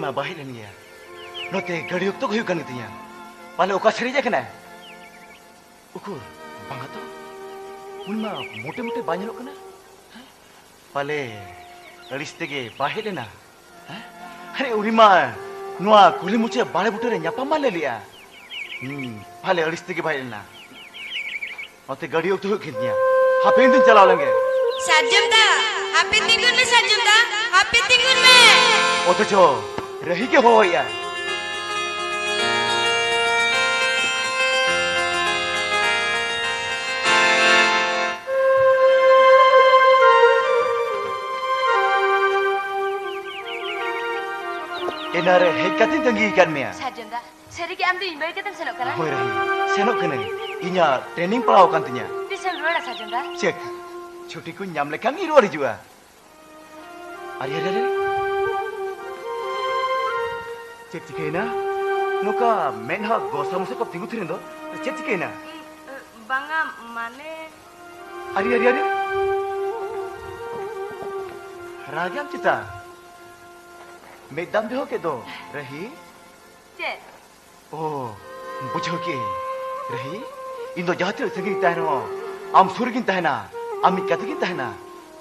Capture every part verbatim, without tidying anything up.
ᱢᱟ ᱵᱟᱭ ᱦᱮᱡ ᱞᱮᱱ ᱜᱮᱭᱟ᱾ ᱱᱚᱛᱮ ᱜᱟᱹᱰᱤ ᱚᱠᱛᱚ ᱜᱮ ᱦᱩᱭᱩᱜ ᱠᱟᱱ ᱜᱮᱛᱤᱧᱟ᱾ ᱯᱟᱞᱮ ᱚᱠᱟ ᱥᱮᱫ ᱨᱮ ᱦᱮᱡ ᱟᱠᱟᱱᱟᱭ? ᱩᱠᱩᱨ, ᱵᱟᱝᱟ ᱛᱚ᱾ ᱩᱱᱤ ᱢᱟ ᱢᱚᱴᱮ ᱢᱚᱴᱮ ᱵᱟᱭ ᱧᱮᱞᱚᱜ ᱠᱟᱱᱟ᱾ ᱦᱮᱸ? ᱯᱟᱞᱮ ᱟᱹᱲᱤᱥ ᱛᱮᱜᱮ ᱵᱟᱭ ᱦᱮᱡ ᱞᱮᱱᱟ᱾ ᱦᱮᱸ? ᱟᱨᱮ, ᱩᱱᱤ ᱢᱟ ᱱᱚᱣᱟ ᱠᱩᱞᱦᱤ ᱢᱩᱪᱟᱹᱫ ᱵᱟᱲᱮ ᱵᱩᱴᱟᱹ ᱨᱮ ᱧᱟᱯᱟᱢ ᱢᱟ ᱞᱟᱹᱭ ᱞᱮᱜᱼᱟ᱾ ᱦᱩᱸ, ᱯᱟᱞᱮ ᱟᱹᱲᱤᱥ ᱛᱮᱜᱮ ᱵᱟᱭ ᱦᱮᱡ ᱞᱮᱱᱟ᱾ ᱱᱚᱛᱮ ᱜᱟᱹᱰᱤ ᱚᱠᱛᱚ ᱦᱩᱭᱩᱜ ᱠᱟᱱ ᱛᱤᱧᱟ᱾ ᱦᱟᱯᱮ, ᱤᱧ ᱫᱩᱧ ᱪᱟᱞᱟᱣ ᱞᱮᱱ ᱜᱮ᱾ ᱥᱟᱨᱡᱚᱢ ᱫᱟ, ᱦᱟᱯᱮ ᱛᱤᱸᱜᱩᱱ ᱢᱮ, ᱥᱟᱨᱡᱚᱢ ᱫᱟ, ᱦᱟᱯᱮ ᱛᱤᱸᱜᱩᱱ ᱢᱮ᱾ ᱚᱛᱷᱚᱪᱚ ᱨᱟᱹᱦᱤ ᱜᱮ ᱦᱚᱦᱚᱭᱮᱜᱼᱟ᱾ ᱮᱱᱟᱱ ᱨᱮ ᱦᱮᱡ ᱠᱟᱛᱮᱧ ᱛᱟᱺᱜᱤ ᱟᱠᱟᱫ ᱢᱮᱭᱟ᱾ ᱥᱟᱨᱡᱚᱢ ᱫᱟ, ᱥᱟᱹᱨᱤ ᱜᱮ ᱟᱢ ᱫᱚ ᱤᱧ ᱵᱟᱹᱜᱤ ᱠᱟᱛᱮᱢ ᱥᱮᱱᱚᱜ ᱠᱟᱱᱟ? ᱦᱳᱭ ᱨᱟᱹᱦᱤ, ᱥᱮᱱᱚᱜ ᱠᱟᱹᱱᱟᱹᱧ᱾ ᱤᱧᱟᱜ training ᱯᱟᱲᱟᱣ ᱟᱠᱟᱱ ᱛᱤᱧᱟ᱾ ᱛᱤᱥᱮᱢ ᱨᱩᱣᱟᱹᱲᱟ ᱥᱟᱨᱡᱚᱢ ᱫᱟ? ᱪᱮᱫ? ᱪᱷᱩᱴᱤ ᱠᱚᱧ ᱧᱟᱢ ᱞᱮᱠᱷᱟᱱ ᱜᱤᱧ ᱨᱩᱣᱟᱹᱲ ᱦᱤᱡᱩᱜᱼᱟ᱾ ᱟᱨᱮ, ᱟᱨᱮ, ᱟᱨᱮ᱾ ᱪᱮᱫ ᱪᱤᱠᱟᱹᱭᱮᱱᱟ? ᱱᱚᱝᱠᱟ ᱢᱮᱫᱦᱟ ᱜᱚᱥᱟ ᱢᱚᱥᱟ ᱠᱚ ᱛᱤᱸᱜᱩ ᱛᱷᱤᱨ ᱮᱱ ᱫᱚ᱾ ᱪᱮᱫ ᱪᱤᱠᱟᱹᱭᱮᱱᱟ? ᱩᱸ, ᱵᱟᱝᱟ, ᱢᱟᱱᱮ᱾ ᱟᱨᱮ, ᱟᱨᱮ, ᱟᱨᱮ᱾ ᱨᱟᱜᱮᱢ ᱪᱮᱫᱟ? ᱢᱮᱫ ᱫᱟᱢ ᱡᱚᱦᱚᱜ ᱠᱮᱫ ᱫᱚ, ᱨᱟᱹᱦᱤ᱾ ᱪᱮᱫ? ᱳ, ᱵᱩᱡᱷᱟᱹᱣ ᱠᱮᱜᱼᱟᱹᱧ᱾ ᱨᱟᱹᱦᱤ, ᱤᱧ ᱫᱚ ᱡᱟᱦᱟᱸ ᱛᱤᱱᱟᱹᱜ ᱥᱟᱺᱜᱤᱧ ᱛᱟᱦᱮᱱ ᱨᱮᱦᱚᱸ, ᱟᱢ ᱥᱩᱨ ᱨᱮᱜᱤᱧ ᱛᱟᱦᱮᱱᱟ, ᱟᱢᱤᱡ ᱜᱟᱛᱮ ᱜᱤᱧ ᱛᱟᱦᱮᱱᱟ᱾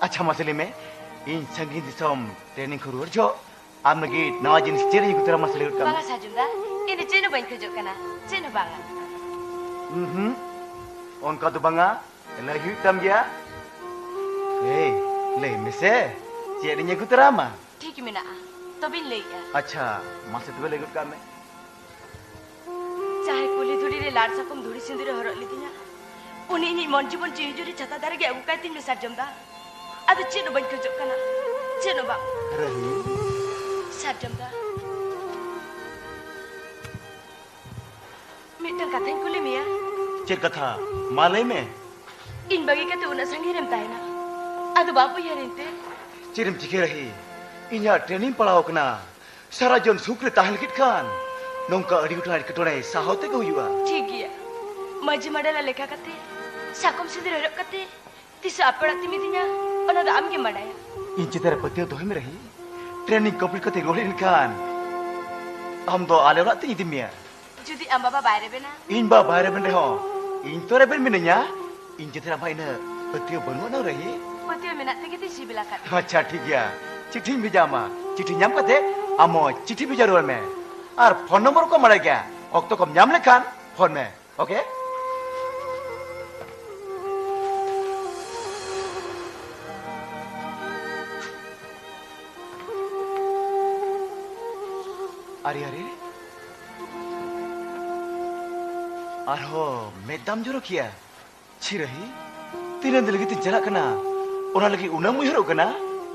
ᱟᱪᱪᱷᱟ, ᱢᱟᱥᱮ ᱞᱟᱹᱭ ᱢᱮ, ᱤᱧ ᱥᱟᱺᱜᱤᱧ ᱫᱤᱥᱚᱢ training ᱠᱷᱚᱱ ᱨᱩᱣᱟᱹᱲ ᱡᱚᱦᱚᱜ ᱟᱢ ᱞᱟᱹᱜᱤᱫ ᱱᱟᱣᱟ ᱡᱤᱱᱤᱥ ᱪᱮᱫ ᱤᱧ ᱟᱹᱜᱩ ᱛᱚᱨᱟᱢᱟ, ᱢᱟᱥᱮ ᱞᱟᱹᱭ ᱜᱚᱫ ᱠᱟᱜ ᱢᱮ? ᱵᱟᱝᱟ ᱥᱟᱨᱡᱚᱢ ᱫᱟ, ᱤᱧ ᱫᱚ ᱪᱮᱫ ᱦᱚᱸ ᱵᱟᱹᱧ ᱠᱷᱚᱡᱚᱜ ᱠᱟᱱᱟ, ᱪᱮᱫ ᱦᱚᱸ ᱵᱟᱝᱟ᱾ ᱩᱸᱦᱩᱸ, ᱚᱱᱠᱟ ᱫᱚ ᱵᱟᱝᱟ, ᱞᱟᱹᱭ ᱦᱩᱭᱩᱜ ᱛᱟᱢ ᱜᱮᱭᱟ᱾ ᱮᱭ, ᱞᱟᱹᱭ ᱢᱮᱥᱮ, ᱪᱮᱫ ᱤᱧ ᱟᱹᱜᱩ ᱛᱚᱨᱟᱢᱟ? ᱴᱷᱤᱠ ᱢᱮᱱᱟᱜᱼᱟ, ᱛᱚᱵᱮᱧ ᱞᱟᱹᱭᱮᱜᱼᱟ᱾ ᱟᱪᱪᱷᱟ, ᱢᱟᱥᱮ ᱛᱚᱵᱮ ᱞᱟᱹᱭ ᱜᱚᱫ ᱠᱟᱜ ᱢᱮ᱾ ᱡᱟᱦᱟᱸᱭ ᱠᱩᱞᱦᱤ ᱫᱷᱩᱲᱤ ᱨᱮ ᱞᱟᱲ ᱥᱟᱠᱚᱢ ᱫᱷᱩᱲᱤ ᱥᱤᱸᱫᱩᱨᱮ ᱦᱚᱨᱚᱜ ᱞᱤᱫᱤᱧᱟ, ᱩᱱᱤ ᱤᱧᱤᱡ ᱢᱚᱱ ᱡᱤᱵᱚᱱ ᱡᱤᱣᱤ ᱡᱩᱨᱤ ᱪᱷᱟᱛᱟ ᱫᱟᱨᱮ ᱜᱮ ᱟᱹᱜᱩ ᱠᱟᱭ ᱛᱤᱧ ᱢᱮ ᱥᱟᱨᱡᱚᱢ ᱫᱟ᱾ ᱟᱫᱚ ᱪᱮᱫ ᱦᱚᱸ ᱵᱟᱹᱧ ᱠᱷᱚᱡᱚᱜ ᱠᱟᱱᱟ, ᱪᱮᱫ ᱦᱚᱸ ᱵᱟᱝ᱾ ᱨᱟᱹᱦᱤ᱾ ᱥᱟᱨᱡᱚᱢ ᱫᱟ, ᱢᱤᱫᱴᱟᱝ ᱠᱟᱛᱷᱟᱧ ᱠᱩᱞᱤ ᱢᱮᱭᱟ᱾ ᱪᱮᱫ ᱠᱟᱛᱷᱟ? ᱢᱟ ᱞᱟᱹᱭ ᱢᱮ᱾ ᱤᱧ ᱵᱟᱹᱜᱤ ᱠᱟᱛᱮ ᱩᱱᱟᱹᱜ ᱥᱟᱺᱜᱤᱧ ᱨᱮᱢ ᱛᱟᱦᱮᱱᱟ, ᱟᱫᱚ ᱵᱟᱢ ᱩᱭᱦᱟᱹᱨᱤᱧ ᱛᱮ? ᱪᱮᱫ ᱮᱢ ᱪᱤᱠᱟᱹᱭᱟ ᱨᱟᱹᱦᱤ? ᱤᱧᱟᱜ training ᱯᱟᱲᱟᱣ ᱟᱠᱟᱱᱟ᱾ ᱥᱟᱨᱟ ᱡᱤᱭᱚᱱ ᱥᱩᱠ ᱨᱮ ᱛᱟᱦᱮᱸ ᱞᱟᱹᱜᱤᱫ ᱠᱷᱟᱱ ᱱᱚᱝᱠᱟ ᱟᱹᱰᱤ ᱜᱚᱴᱟᱝ ᱮᱴᱠᱮᱴᱚᱬᱮ ᱥᱟᱦᱟᱣ ᱛᱮᱜᱮ ᱦᱩᱭᱩᱜᱼᱟ᱾ ᱴᱷᱤᱠ ᱜᱮᱭᱟ, ᱢᱟᱹᱡᱷᱤ ᱢᱟᱰᱟᱞᱟ ᱞᱮᱠᱟ ᱠᱟᱛᱮ, ᱥᱟᱠᱚᱢ ᱥᱤᱸᱫᱩᱨ ᱦᱚᱨᱚᱜ ᱠᱟᱛᱮ ᱛᱤᱥ ᱟᱯᱮ ᱚᱲᱟᱜ ᱛᱮᱢ ᱤᱫᱤᱧᱟ, ᱚᱱᱟ ᱫᱚ ᱟᱢ ᱜᱮᱢ ᱵᱟᱰᱟᱭᱟ᱾ ᱤᱧ ᱪᱮᱛᱟᱱ ᱨᱮ ᱯᱟᱹᱛᱭᱟᱹᱣ ᱫᱚᱦᱚᱭ ᱢᱮ ᱨᱟᱹᱦᱤ᱾ ᱴᱨᱮᱱᱤᱝ ᱠᱚᱢᱯᱞᱤᱴ ᱠᱟᱛᱮ ᱨᱩᱣᱟᱹᱲ ᱦᱮᱡ ᱞᱮᱱᱠᱷᱟᱱ ᱟᱢ ᱫᱚ ᱟᱞᱮ ᱚᱲᱟᱜ ᱛᱮᱧ ᱤᱫᱤ ᱢᱮᱭᱟ᱾ ᱡᱩᱫᱤ ᱟᱢ ᱵᱟᱵᱟ ᱵᱟᱭ ᱨᱮᱵᱮᱱᱟ? ᱤᱧ ᱵᱟᱵᱟ ᱵᱟᱭ ᱨᱮᱵᱮᱱ ᱨᱮᱦᱚᱸ, ᱤᱧ ᱛᱚ ᱨᱮᱵᱮᱱ ᱢᱤᱱᱟᱹᱧᱟ᱾ ᱤᱧ ᱪᱮᱛᱟᱱ ᱨᱮ ᱟᱢᱟᱜ ᱤᱱᱟᱹ ᱯᱟᱹᱛᱭᱟᱹᱣ ᱵᱟᱹᱱᱩᱜ ᱟᱱᱟ, ᱨᱟᱹᱦᱤ? ᱯᱟᱹᱛᱭᱟᱹᱣ ᱢᱮᱱᱟᱜ ᱛᱮᱜᱮ ᱛᱚᱧ ᱥᱤᱵᱤᱞ ᱟᱠᱟᱫ ᱢᱮᱭᱟ᱾ ᱟᱪᱪᱷᱟ, ᱴᱷᱤᱠ ᱜᱮᱭᱟ, ᱪᱤᱴᱷᱤᱧ ᱵᱷᱮᱡᱟ ᱟᱢᱟ᱾ ᱪᱤᱴᱷᱤ ᱧᱟᱢ ᱠᱟᱛᱮ ᱟᱢ ᱦᱚᱸ ᱪᱤᱴᱷᱤ ᱵᱷᱮᱡᱟ ᱨᱩᱣᱟᱹᱲ ᱢᱮ᱾ ᱟᱨ ᱯᱷᱳᱱ ᱱᱚᱢᱵᱚᱨ ᱠᱚ ᱵᱟᱲᱟᱭ ᱜᱮᱭᱟ, ᱚᱠᱛᱚ ᱠᱚᱢ ᱧᱟᱢ ᱞᱮᱠᱷᱟᱱ ᱯᱷᱳᱱ ᱢᱮ᱾ ᱳᱠᱮ? ᱟᱨᱮ, ᱟᱨᱮ, ᱟᱨᱦᱚᱸ ᱢᱮᱫ ᱫᱟᱜ ᱮᱢ ᱡᱚᱨᱚ ᱠᱮᱭᱟ? ᱪᱷᱤ ᱨᱟᱹᱦᱤ, ᱛᱤᱱᱟᱹᱜ ᱫᱤᱱ ᱞᱟᱹᱜᱤᱫ ᱛᱤᱧ ᱪᱟᱞᱟᱜ ᱠᱟᱱᱟ, ᱚᱱᱟ ᱞᱟᱹᱜᱤᱫ ᱩᱱᱟᱹᱜ ᱮᱢ ᱩᱭᱦᱟᱹᱨᱚᱜ ᱠᱟᱱᱟ?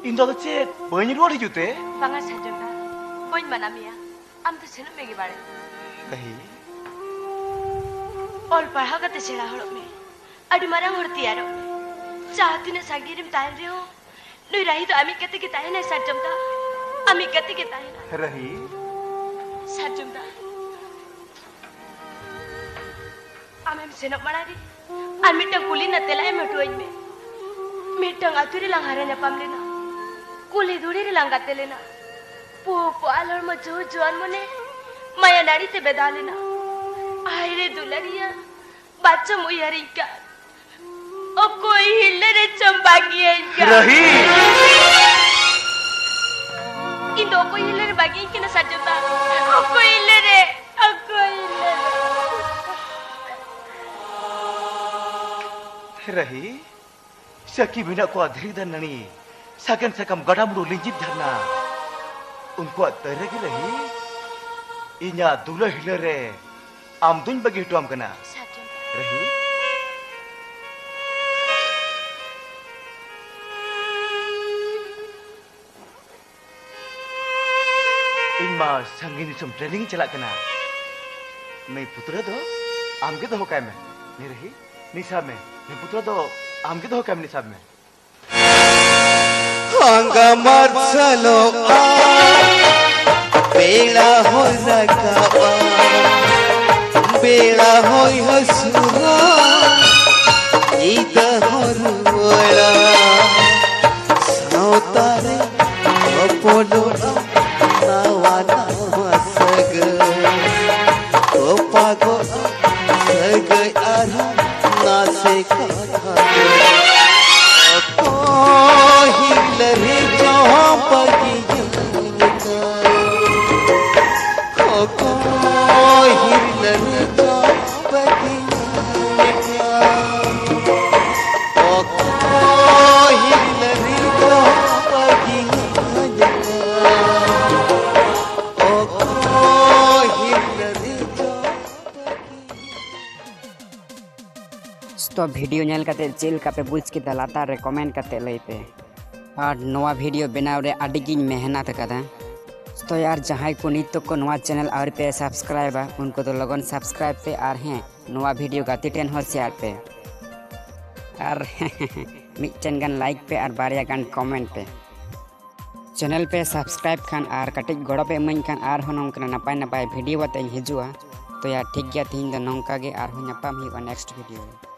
ᱤᱧ ᱫᱚ ᱟᱫᱚ ᱪᱮᱫ ᱵᱟᱹᱧ ᱨᱩᱣᱟᱹᱲ ᱦᱤᱡᱩᱜ ᱛᱮ? ᱵᱟᱝᱟ ᱥᱟᱨᱡᱚᱢ ᱫᱟ, ᱵᱟᱹᱧ ᱢᱟᱱᱟ ᱢᱮᱭᱟ, ᱟᱢ ᱫᱚ ᱥᱮᱱᱚᱜ ᱢᱮᱜᱮ ᱵᱟᱲᱮ᱾ ᱨᱟᱹᱦᱤ᱾ ᱚᱞ ᱯᱟᱲᱦᱟᱣ ᱠᱟᱛᱮ ᱥᱮᱬᱟ ᱦᱚᱲᱚᱜ ᱢᱮ, ᱟᱹᱰᱤ ᱢᱟᱨᱟᱝ ᱦᱚᱲ ᱛᱮᱭᱟᱨᱚᱜ ᱢᱮ᱾ ᱡᱟᱦᱟᱸ ᱛᱤᱱᱟᱹᱜ ᱥᱟᱺᱜᱤᱧ ᱨᱮᱢ ᱛᱟᱦᱮᱱ ᱨᱮᱦᱚᱸ, ᱱᱩᱭ ᱨᱟᱹᱦᱤ ᱫᱚ ᱟᱢᱤᱡ ᱠᱟᱛᱮ ᱜᱮ ᱛᱟᱦᱮᱱᱟᱭ ᱥᱟᱨᱡᱚᱢ ᱫᱟ, ᱟᱢᱤᱡ ᱠᱟᱛᱮ ᱜᱮ ᱛᱟᱦᱮᱱᱟᱭ᱾ ᱨᱟᱹᱦᱤ᱾ ᱥᱟᱨᱡᱚᱢ ᱫᱟ, ᱟᱢᱮᱢ ᱥᱮᱱᱚᱜ ᱢᱟᱲᱟᱝ ᱨᱮ ᱟᱨ ᱢᱤᱫᱴᱟᱝ ᱠᱩᱞᱤ ᱨᱮᱱᱟᱜ ᱛᱮᱞᱟ ᱮᱢ ᱦᱚᱴᱚᱣᱟᱹᱧ ᱢᱮ᱾ ᱢᱤᱫᱴᱟᱝ ᱟᱛᱳ ᱨᱮᱞᱟᱝ ᱦᱟᱨᱟ ᱧᱟᱯᱟᱢ ᱞᱮᱱᱟ, ᱠᱩᱞᱦᱤ ᱫᱷᱩᱲᱤ ᱨᱮᱞᱟᱝ ᱜᱟᱛᱮ ᱞᱮᱱᱟ, ᱯᱩ ᱯᱚ ᱟᱞ ᱦᱚᱲᱢᱚ ᱡᱩᱦᱩ ᱡᱩᱣᱟᱱ ᱢᱚᱱᱮ ᱢᱟᱭᱟ ᱱᱟᱹᱲᱤ ᱛᱮ ᱵᱮᱫᱟᱣ ᱞᱮᱱᱟ᱾ ᱟᱭ ᱨᱮ ᱫᱩᱞᱟᱹᱲᱤᱭᱟᱹ, ᱵᱟᱪᱚᱢ ᱩᱭᱦᱟᱹᱨᱤᱧ ᱠᱟᱱ, ᱚᱠᱚᱭ ᱦᱤᱨᱞᱟᱹ ᱨᱮ ᱪᱚᱢ ᱵᱟᱹᱜᱤᱭᱟᱹᱧ ᱠᱟᱱ᱾ ᱨᱟᱹᱦᱤ! ᱤᱧ ᱫᱚ ᱚᱠᱚᱭ ᱦᱤᱨᱞᱟᱹ ᱨᱮ ᱵᱟᱹᱜᱤᱭᱟᱹᱧ ᱠᱟᱱᱟ ᱥᱟᱨᱡᱚᱢ ᱫᱟ? ᱚᱠᱚᱭ ᱦᱤᱨᱞᱟᱹ ᱨᱮ? ᱚᱠᱚᱭ ᱦᱤᱨᱞᱟᱹ ᱨᱮ? ᱨᱟᱹᱦᱤ, ᱥᱟᱹᱠᱤ ᱢᱮᱱᱟᱜ ᱠᱚᱣᱟ ᱫᱷᱤᱨᱤ ᱫᱟᱨᱮ ᱱᱟᱹᱲᱤ, ᱥᱟᱜᱮᱱ ᱥᱟᱠᱟᱢ ᱜᱟᱰᱟ ᱢᱩᱰᱩ ᱞᱤᱸᱡᱤ ᱡᱷᱟᱨᱱᱟ᱾ ᱩᱱᱠᱩᱣᱟᱜ ᱛᱟᱹᱨᱤ ᱨᱮᱜᱮ ᱨᱟᱹᱦᱤ, ᱤᱧᱟᱜ ᱫᱩᱞᱟᱹᱲ ᱦᱤᱨᱞᱟᱹ ᱨᱮ ᱟᱢ ᱫᱩᱧ ᱵᱟᱹᱜᱤ ᱦᱚᱴᱚᱣᱟᱢ ᱠᱟᱱᱟ᱾ ᱥᱟᱨᱡᱚᱢ᱾ ᱨᱟᱹᱦᱤ᱾ ᱤᱧ ᱢᱟ ᱥᱟᱺᱜᱤᱧ ᱫᱤᱥᱚᱢ ᱴᱨᱮᱱᱤᱝ ᱤᱧ ᱪᱟᱞᱟᱜ ᱠᱟᱱᱟ᱾ ᱱᱩᱭ ᱯᱩᱛᱲᱟᱹ ᱫᱚ ᱟᱢ ᱜᱮ ᱫᱚᱦᱚ ᱠᱟᱭ ᱢᱮ᱾ ᱱᱩᱭ ᱨᱟᱹᱦᱤ, ᱱᱩᱭ ᱥᱟᱵ ᱢᱮ᱾ ᱱᱩᱭ ᱯᱩᱛᱲᱟᱹ ᱫᱚ ᱟᱢ ᱜᱮ ᱫᱚᱦᱚ ᱠᱟᱭ ᱢᱮ, ᱱᱩᱭ ᱥᱟᱵ ᱢᱮ᱾ ᱟᱸᱜᱟ ᱢᱟᱨᱥᱟᱞᱚᱜᱼᱟ, ᱵᱮᱲᱟ ᱦᱚᱸ ᱨᱟᱠᱟᱵᱼᱟ, ᱵᱮᱲᱟ ᱦᱚᱸᱭ ᱦᱟᱹᱥᱩᱨᱟ, ᱧᱤᱫᱟᱹ ᱦᱚᱸ ᱨᱩᱣᱟᱹᱲᱟ, ᱥᱟᱶᱛᱟ ᱨᱮ ᱦᱚᱯᱚᱱᱚᱜᱼᱟ᱾ ᱚᱠᱚᱭ ᱦᱤᱨᱞᱟᱹ ᱱᱤᱛᱚᱜ ᱵᱟᱹᱜᱤᱭᱟᱹᱧ ᱠᱟᱱ? ᱚᱠᱚᱭ ᱦᱤᱨᱞᱟᱹ ᱱᱤᱛᱚᱜ ᱵᱟᱹᱜᱤᱭᱟᱹᱧ ᱠᱟᱱ? ᱚᱠᱚᱭ ᱦᱤᱨᱞᱟᱹ ᱱᱤᱛᱚᱜ ᱵᱟᱹᱜᱤᱭᱟᱹᱧ ᱛᱚ ᱵᱷᱤᱰᱤᱭᱳ ᱧᱮᱞ ᱠᱟᱛᱮ ᱪᱮᱫ ᱞᱮᱠᱟ ᱯᱮ ᱵᱩᱡᱽ ᱠᱮᱫᱟ, ᱞᱟᱛᱟᱨ ᱨᱮ ᱠᱚᱢᱮᱱᱴ ᱠᱟᱛᱮ ᱞᱟᱹᱭ ᱯᱮ᱾ ᱟᱨ ᱱᱚᱣᱟ ᱵᱷᱤᱰᱤᱭᱳ ᱵᱮᱱᱟᱣ ᱨᱮ ᱟᱹᱰᱤ ᱜᱤᱧ ᱢᱮᱦᱱᱚᱛ ᱟᱠᱟᱫᱟ᱾ ᱛᱚ ᱭᱟᱨ, ᱡᱟᱦᱟᱸᱭ ᱠᱚ ᱱᱤᱛ ᱛᱚᱠᱚ ᱱᱚᱣᱟ ᱪᱮᱱᱮᱞ ᱟᱹᱣᱨᱤ ᱯᱮ ᱥᱟᱵᱥᱠᱨᱟᱭᱤᱵᱟ, ᱩᱱᱠᱩ ᱫᱚ ᱞᱚᱜᱚᱱ ᱥᱟᱵᱥᱠᱨᱟᱭᱤᱵ ᱯᱮ᱾ ᱟᱨ ᱦᱮᱸ, ᱱᱚᱣᱟ ᱵᱷᱤᱰᱤᱭᱳ ᱜᱟᱛᱮ ᱴᱷᱮᱱ ᱦᱚᱸ ᱥᱮᱭᱟᱨ ᱯᱮ᱾ ᱟᱨ ᱢᱤᱫᱴᱮᱱ ᱜᱟᱱ ᱞᱟᱭᱤᱠ ᱯᱮ ᱟᱨ ᱵᱟᱨᱭᱟ ᱜᱟᱱ ᱠᱚᱢᱮᱱᱴ ᱯᱮ᱾ ᱪᱮᱱᱮᱞ ᱯᱮ ᱥᱟᱵᱥᱠᱨᱟᱭᱤᱵ ᱠᱷᱟᱱ ᱟᱨ ᱠᱟᱹᱴᱤᱡ ᱜᱚᱲᱚ ᱯᱮ ᱤᱢᱟᱹᱧ ᱠᱷᱟᱱ ᱟᱨᱦᱚᱸ ᱱᱚᱝᱠᱟᱱᱟᱜ ᱱᱟᱯᱟᱭ ᱱᱟᱯᱟᱭ ᱵᱷᱤᱰᱤᱭᱳ ᱟᱛᱮᱧ ᱦᱤᱡᱩᱜᱼᱟ᱾ ᱛᱚ ᱭᱟᱨ, ᱴᱷᱤᱠ ᱜᱮᱭᱟ, ᱛᱤᱦᱤᱧ ᱫᱚ ᱱᱚᱝᱠᱟ ᱜᱮ, ᱟᱨᱦᱚᱸ ᱧᱟᱯᱟᱢ ᱦᱩᱭᱩᱜᱼᱟ ᱱᱮᱠᱥᱴ ᱵᱷᱤᱰᱤᱭᱳ ᱨᱮ᱾